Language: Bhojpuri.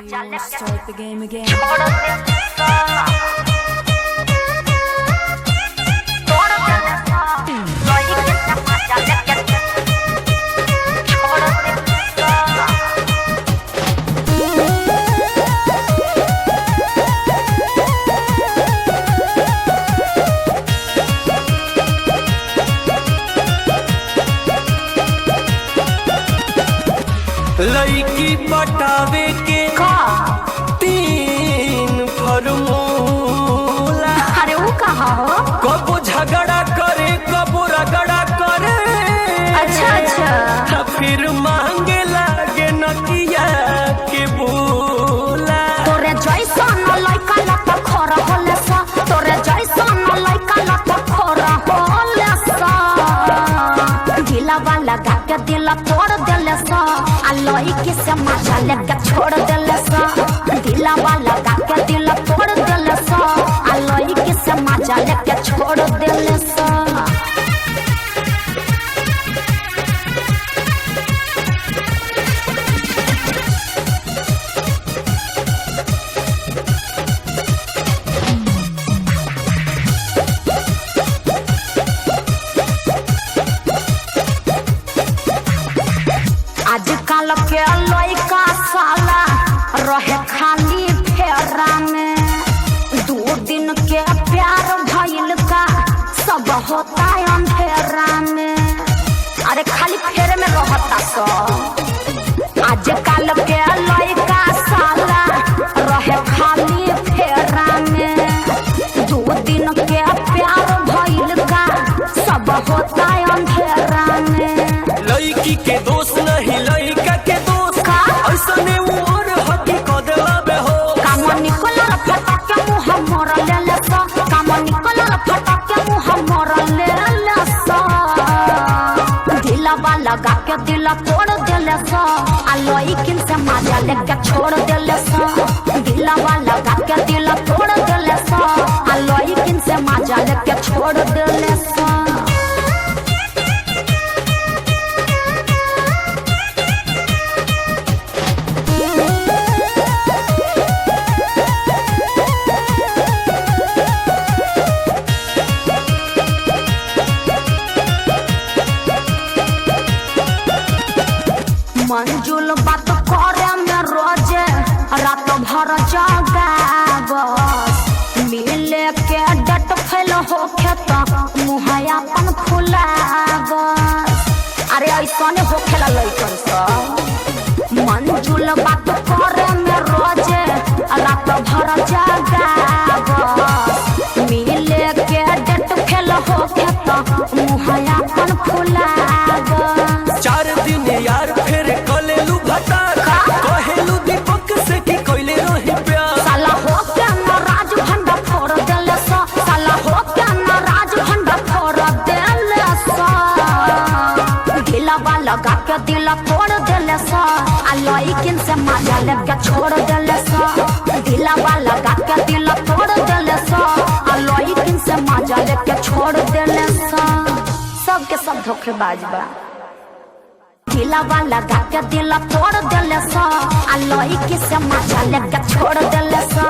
You start the game again. लड़की पटावे के तीन फॉर्मूला। अरे वो कहा हो? कबो झगड़ा करे, कबो रगड़ा करे। अच्छा अच्छा। त फिर मांगे लागे नकिया के बोला। तोरे जैसन लइका लत खोर होले सा, तोरे जैसन लइका लत खोर होले सा। दिलवा लगा के दिल तोड़ देले सा, आ लइकी से मजा लेके छोड़ देले सा। दिलवा लगा के दिल तोड़ देले सा, आ लइकी से मजा लेके छोड़ देले सा। आजकल के लइका साला रहे खाली फेरा में, 2 दिन के प्यार भइल का सब होता अंधेरा में। अरे खाली फेरे में रहता सब। आजकल के लइका साला रहे खाली फेरा में, 2 दिन के प्यार भइल का सब होता अंधेरा में। लड़की के दोष नहीं, लड़का के दोष। का? ऐसने उम्र हकी कदला बे हो। काम निकलल फटा के मुँह मोर लेले सा, काम निकलल फटा के मुँह मोर लेले सा। दिलवा लगा के दिल तोड़ देले सा, आ लइकिन से मजा लेके छोड़ देले सा। दिलवा लगा के दिल तोड़ देले सा, आ लइकिन से मजा लेके छोड़ देले सा। मंजुल बात करे में रोजे रात भर जगाबस, मिले के डट फैल होखे त मुहया अपन फुलाबस। अरे ऐसने होखेला लइकन सब। मंजुल बात करे में रोजे रात भर जगाबस, मिले के डट फैल होखे त मुहया अपन फुलाबस। 4 दिन यार फिर कलेलू भटार, कहेलू दीपक से कि कैले रही प्यार। साला हो के नाराज भंडा फोड़ देले सा, साला हो के नाराज भंडा फोड़ देले सा। दिलवा लगा के दिल तोड़ देले सा, आ लइकिन से मजा लेके छोड़ देले सा। दिलवा लगा के दिल तोड़ देले सा, आ लइकिन से मजा लेके छोड़ देले सा। सबके सब धोखेबाज बा। दिलवा लगा के दिल तोड़ देले सा, आ लइकी से मजा लेके छोड़ देले सा।